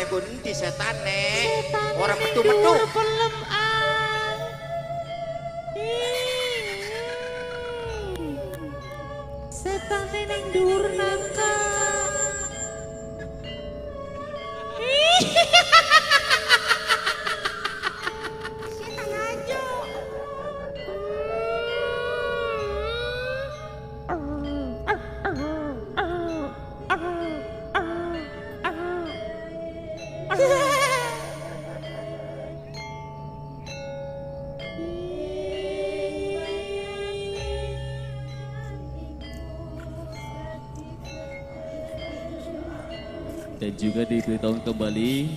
nggon endi setane? Setane Ora ning metu-metu. dhuwur pelem ang. Setane ning dhuwur nangka. Setan aja. Dan juga diberitahu kembali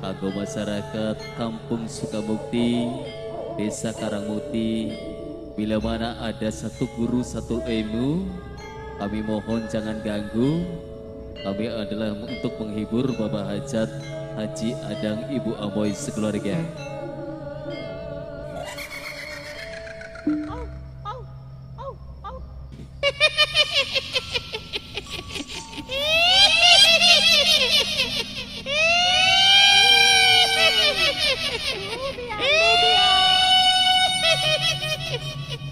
kanggo masyarakat Kampung Sukamukti, Desa Karangmukti, bila mana ada satu guru satu ilmu, kami mohon jangan ganggu. Kami adalah untuk menghibur Bapak Hajat Haji Adang Ibu Amoy sekeluarga.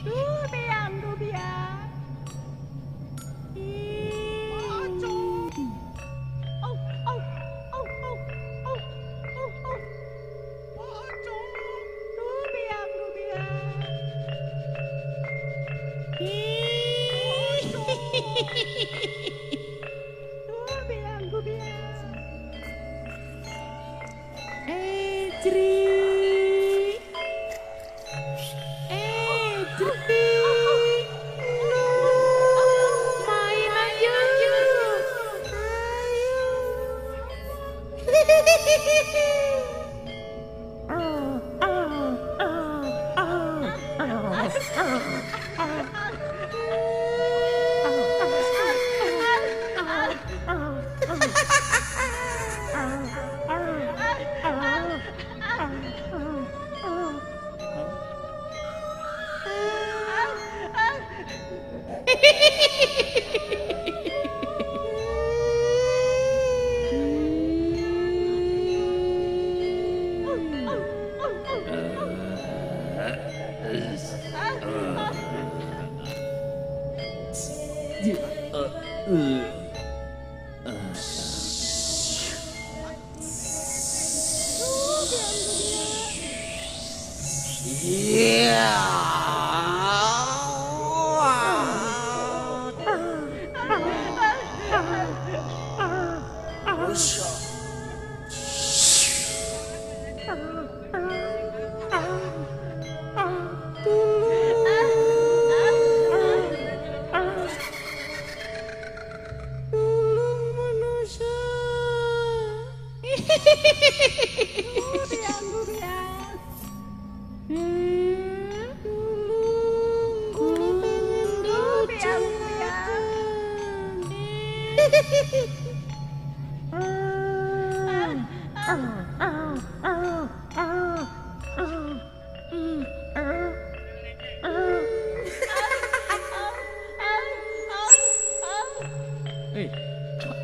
Dubiang, dubiang. Au, au, au, au, au, au, au. Dubiang, dubiang. Dubiang, dubiang. Ejri. Ejri. Main ayo. Iya. Tulung manusia. Dubiang, dubiang. Tulung, kula pengen Dubiang, dubiang. Eh,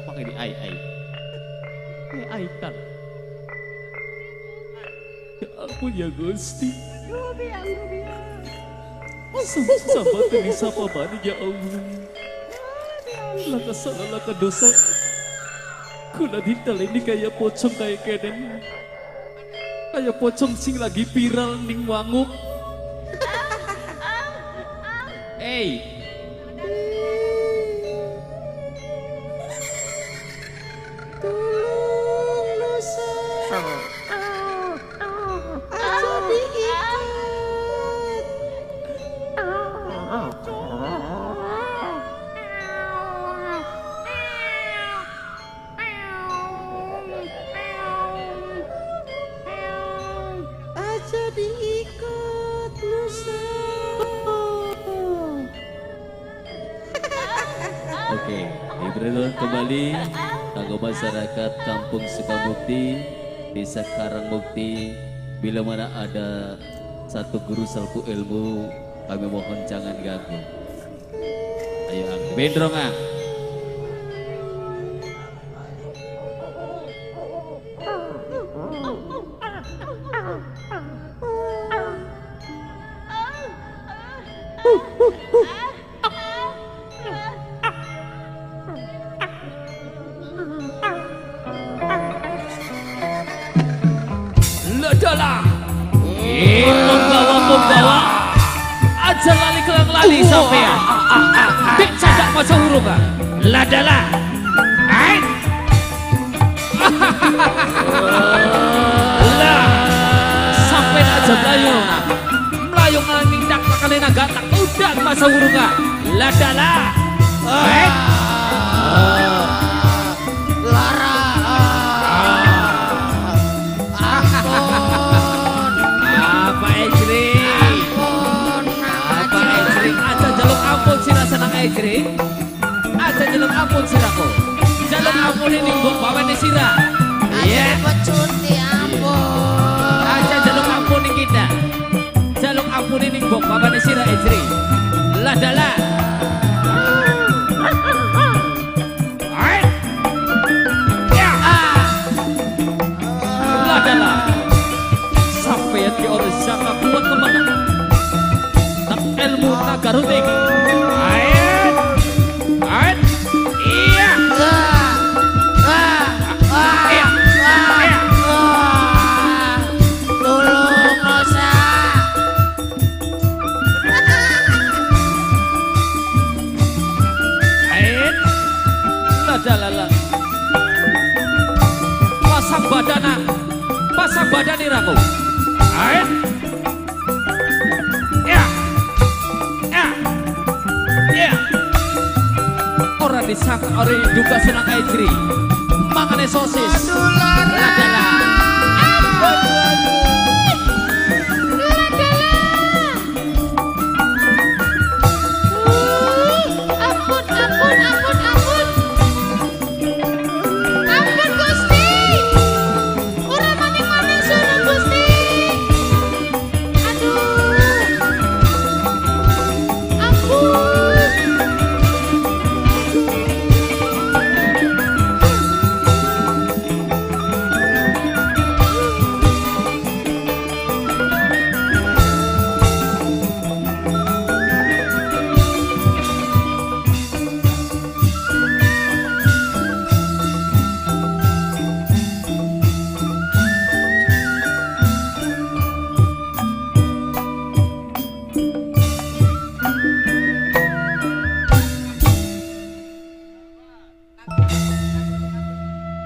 pakai di ai ai. Eh, ai kan. Ya ampun ya Gusti. Dubiang, dubiang. Sama teni sapa bani ya Allah. Laka salah laka dosa. Kula ini kayak pocong kayak kenen. Kayak pocong sing lagi viral ning wanguk. Hey, Tulung Nusa. Aja diikat. Aja diikat Nusa. Oke, diberitahu kembali kanggo masyarakat Kampung Sukamukti, Desa Karangmukti, bila mana ada satu guru satu ilmu, kami mohon jangan ganggu. Ayo, ang bendrong ah. sampean. Dik cadak masa urung ah. Ladala. Ait. Lah. Sampean aja mlayu nah. Mlayu nang tak pakane naga tak udan masa urung ah. Ladala. Ait. Lara. Ampun. Apa Ejri? Ampun. Apa Ejri? Aja jaluk ampun sira senang Ejri. Aja jaluk ampun siraku. Jaluk ampun ini mbok bawane sira. Iya. Aja pecuti ampun. Aja jaluk ampun ning kita. Jaluk ampun ini mbok bawane sira Ejri. Ladala. Hai. Ya. Ladala. Sampeyan ki ora saka kuat temen. Tak ilmu tagaruting. Ait. Ait. Iya. Iya. Iya. Tolong Rosa. Ait. Ladalala. Pasang badana. Pasang badan iraku. Ait. Ya. Ya. Ya. Ora disangka ora diduga senang Ejri. Mangane sosis. Ladala. Ampun, ampun, ampun, ampun. Ampun Gusti. Ora maning-maning sunung Gusti. Aduh. Ampun.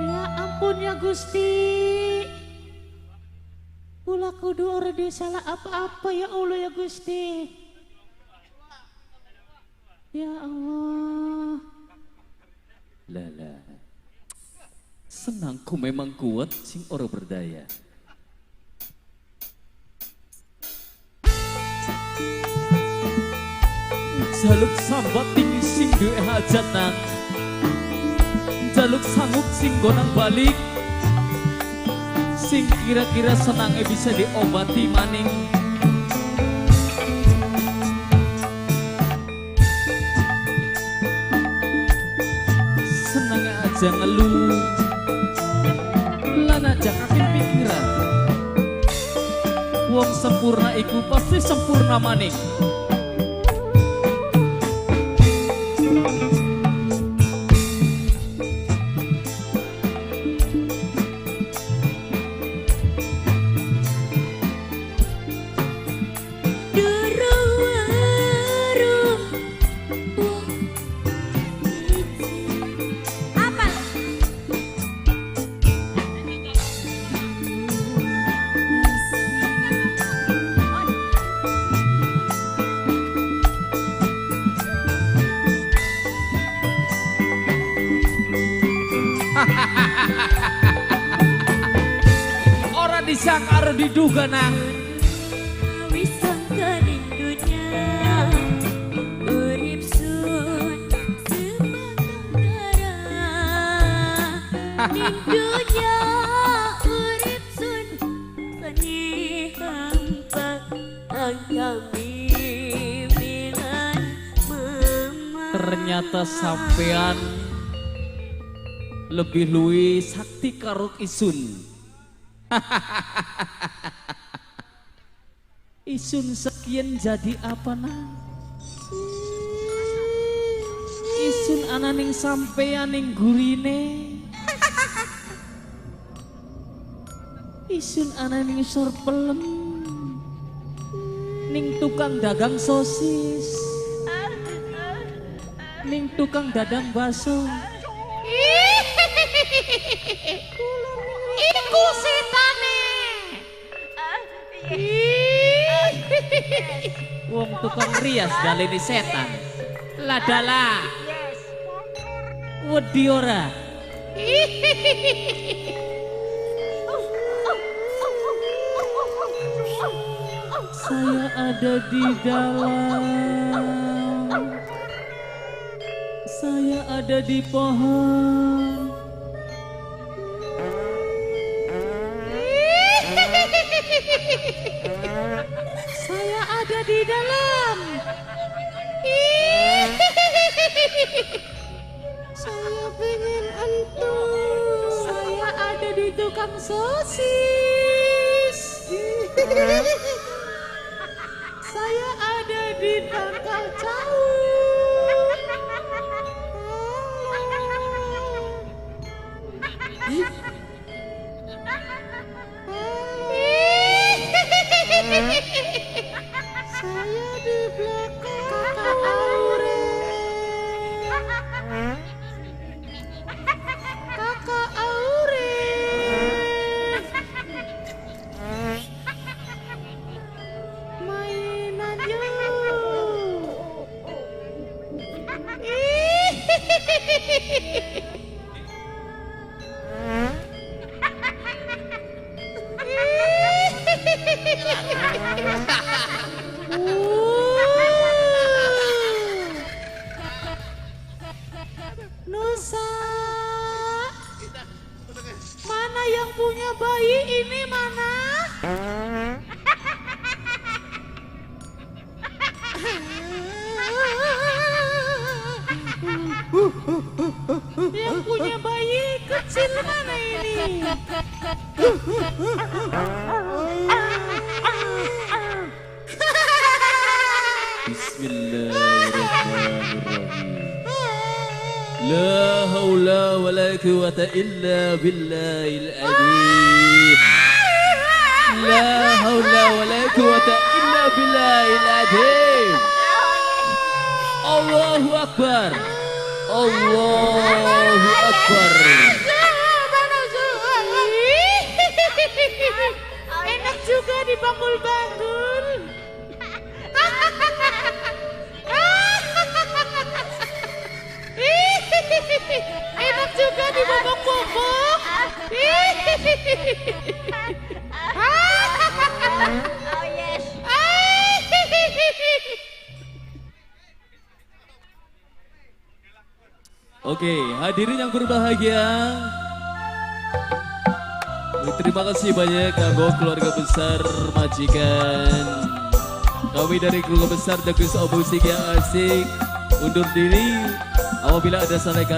Ya ampun ya Gusti. Kula kudu ora duwe salah apa-apa ya Allah ya Gusti. Ya Allah. Lala. Senangku memang kuat sing ora berdaya. Jaluk sambat tinggi sing duwe hajat nang. Jaluk sanggup sing gonang balik. Sing kira-kira senange bisa diobati maning. Senange aja ngeluh. Lan aja kakin pikiran. Wong sempurna iku pasti sempurna maning. Apa? Ora disangka ora diduga nang. Wis sangkaning dunya urip sun sebatang kara ning dunya urip sun seni hampa angkami milan mama. Ternyata sampean lebih luwih sakti karo isun. Isun sekian jadi apa nang? Isun ana ning sampean ning gurine. Isun ana ning sor pelem. Ning tukang dagang sosis. Ning tukang dadang bakso. Iku setane. Wong tukang rias dalini setan. Ladala. Wedi ora? Saya ada di dalam. Saya ada di pohon. Saya ada di dalam. Saya pengen entus. Saya ada di tukang sosis. Saya ada di tangkal cau. Saya di belakang kakak Aure. Kakak Aure. Mainan yuk. Nusa, mana yang punya bayi ini mana? Yang punya bayi kecil mana ini? Bismillahirrahmanirrahim. La haula wa la quwwata illa billahil azim. La haula wa la quwwata illa billahil azim. Allahu akbar. Allahu akbar. Enak juga dibanggul-banggul. Enak juga dibobok-bobok. Oh yes. Oke, hadirin yang berbahagia. Terima kasih banyak kanggo keluarga besar majikan. Kami dari keluarga besar The Queens of Music yang asik undur diri. Apabila ada salah kata